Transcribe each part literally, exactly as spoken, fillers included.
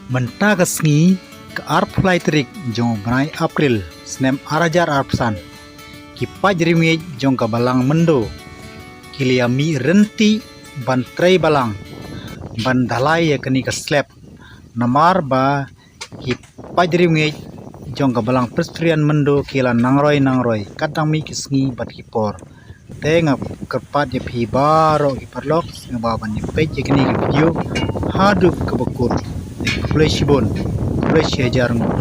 Mynta ka sngi ka arphew lai tarik jong u bnai April snem ar hajar arphew san, ki paid riewngeit jong ka Balang Myndo ki la ïa mih ryntih ban trei balang ban dalai ïa kane ka slab, namar ba ki paid riewngeit jong ka Balang Presbyterian Myndo ki la nangroi nangroi kat dang mih ki sngi bad ki por. Te nga kyrpad ïa phi baroh ki paralok sngewbha ban ïa peit ïa kine ki video haduh kaba kut. Te khublei shibun, khublei shihajar nguh.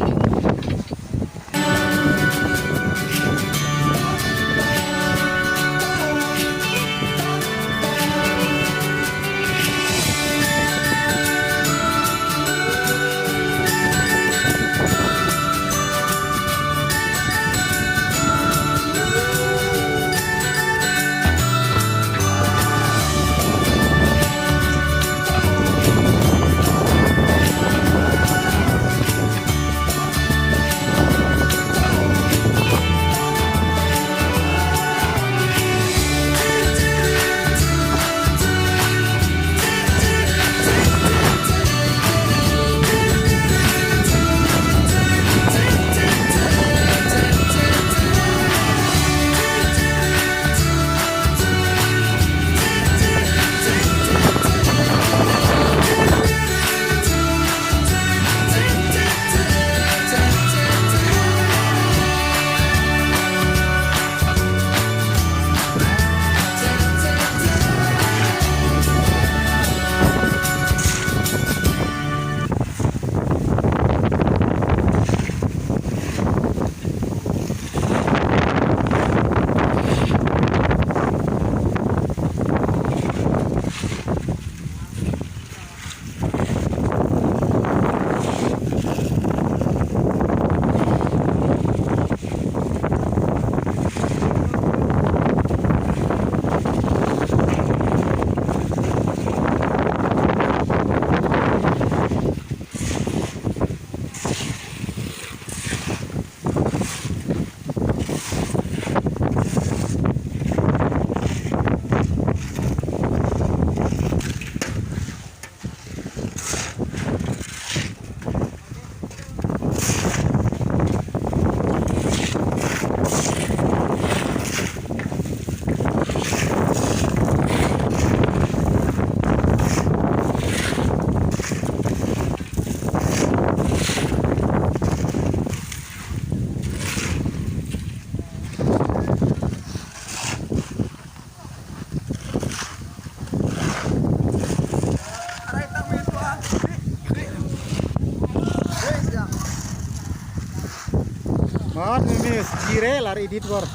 Mat, mimi, jire lar edit bor.